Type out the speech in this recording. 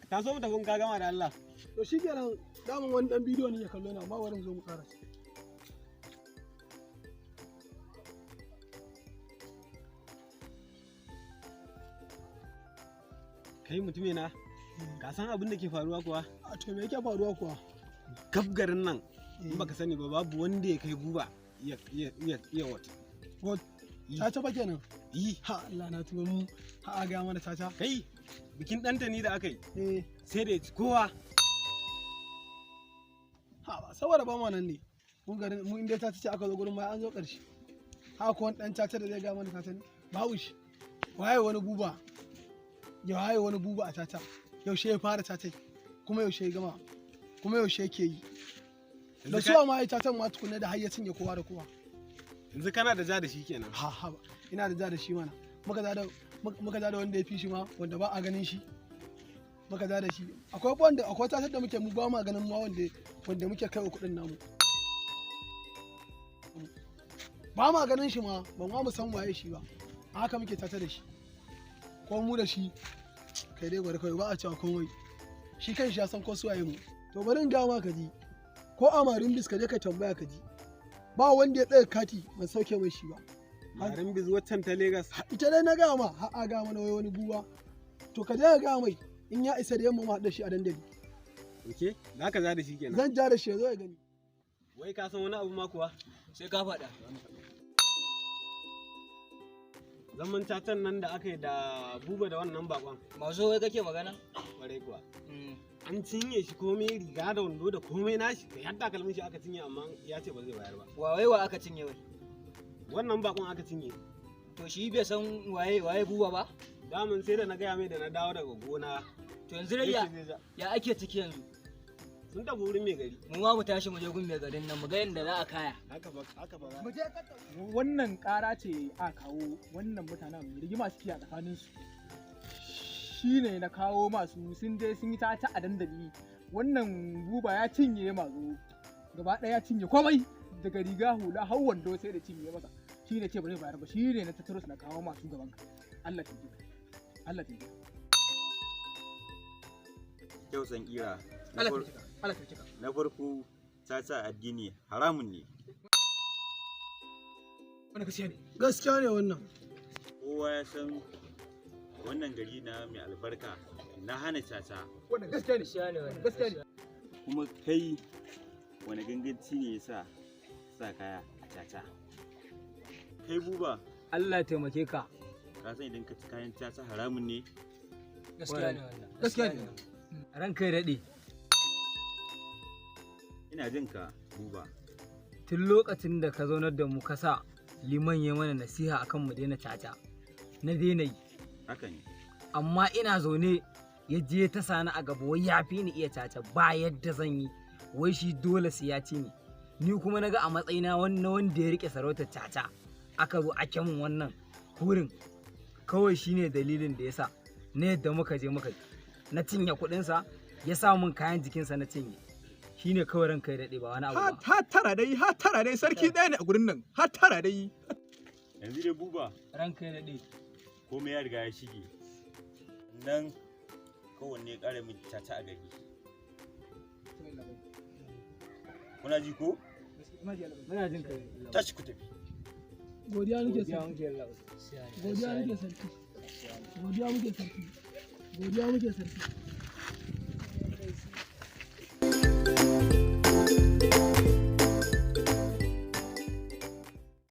Ta so mu tafi in ka gama da Allah. To shikenan, daman wani dan bidiyo ne ya kallo na, amma bari mu zo mu ƙara. Kai mutume na, ka san abin da ke faruwa kuwa? A to me yake faruwa kuwa? Gab garin nan, in baka sani ba, babu wanda ya kai Buba iya iya iya iya wata. What? Caca fa kenan? Yi. Ha Allah na tuba mu. Ha a ga mana caca. Kai, bikin ɗanta ni da aka yi. Eh. Sai da ya ci kowa. Ha ba saboda ba ma nan ne. Mu garin mu inda caca ce aka zo gurin ma an zo ƙarshe. Ha ko wani dan caca da zai ga mana caca ne? Babu shi. Waye wani Buba? Ya waye wani Buba a caca? Yaushe ya fara caca? Kuma yaushe ya gama? Kuma yaushe yake yi? Da suwa ma ya cacan ma tukunna da har ya cinye kowa da kowa. Yanzu kana da ja da shi kenan. Ha ha ina da ja da shi mana. Muka ja da muka ja da wanda ya fi shi ma, wanda ba a ganin shi. Muka ja da shi. Akwai wanda akwai tatar da muke mu ba ma ganin ma wanda muke kai wa kuɗin namu. Ba ma ganin shi ma, ba ma mu san waye shi ba. Haka muke tata da shi. Ko mu da shi kai dai gwada kawai ba a cewa komai. Shi kan shi ya san ko su waye mu. To bari in ga ma ka ji. Ko amarin bis ka je ka tambaya ka ji. Ba wanda ya tsaya kati ban sauke mai shi ba. Marin biz waccan ta Legas. Ita dai na gaya ma, har a gaya mana wai wani Buba. To ka je ka gaya mai in ya isa da yamma mu haɗu da shi a dandali. Ok, za ka ja da shi kenan. Zan ja da shi ya zo ya gani. Wai ka san wani abu ma kuwa? Sai ka faɗa. Zaman cacan nan da aka yi da Buba da wannan bakon. Mazo wai kake magana? Kwarai kuwa. An cinye shi komai, riga da wando da komai nashi, kai har takalmin shi aka cinye, amma ya ce ba zai bayar ba. Wa wai wa aka cinye wai? Wannan bakon aka cinye. To shi bai san waye waye Buba ba? Daman sai da na gaya mai da na dawo daga gona. To yanzu dai ya ake ciki yanzu? Sun tafi wurin mai gari. Mu ma mu tashi mu je gun mai garin nan mu ga yadda za a kaya. Haka ba, haka ba. Mu je ka Wannan ƙara ce a kawo wannan mutanen rigima suke a tsakaninsu. Shi ne na kawo masu sun je sun yi tata a dandali. Wannan Buba ya cinye mazo. Gaba ɗaya ya cinye komai daga riga, hula har wando sai da cinye masa. Shi ne ce ba zai bayar ba, shi ne na tattaro su na kawo masu gaban ka. Allah ta jika. Allah ta jika. Kyau san kira. Allah ta jika. Allah ta jika. Na farko caca addini haramun ne. Wannan gaskiya ne. Gaskiya ne wannan. Kowa ya san wannan gari na mai albarka na hana caca. Wannan gaskiya ne. Gaskiya ne wannan. Gaskiya ne. Kuma kai wani ganganci ne yasa sa kaya a caca? Kai Buba. Allah ya taimake ka. Ka san idan ka ci kayan caca haramun ne? Gaskiya ne wannan. Gaskiya ne. Ranka ya daɗe. Ina jin ka Buba. Tun lokacin da ka zaunar da mu ka sa liman ya mana nasiha akan mu daina caca, na daina yi. Haka ne. Amma ina zaune ya je ta sani a gaba wai ya fi ni iya caca ba yadda zan yi, wai shi dole sai ya ci ni. Ni kuma naga a matsayina wanda ya rike sarautar caca aka zo ake min wannan kurin. Kawai shine dalilin da yasa na yadda muka je muka yi. Na cinye kuɗinsa, ya sa min kayan jikinsa na cinye. Shine kawai ranka ya daɗe ba wani abu ba. Ha tara dai, ha tara dai, sarki ɗaya ne a gurin nan. Ha tara dai. Yanzu dai Buba. Ranka ya daɗe. Komai ya riga ya shige. Nan kowanne ya ƙara min caca a gari. Kuna ji ko? Muna jin kai. Tashi ku tafi. Godiya nake sarki. Godiya nake sarki. Godiya muke sarki. Godiya muke sarki.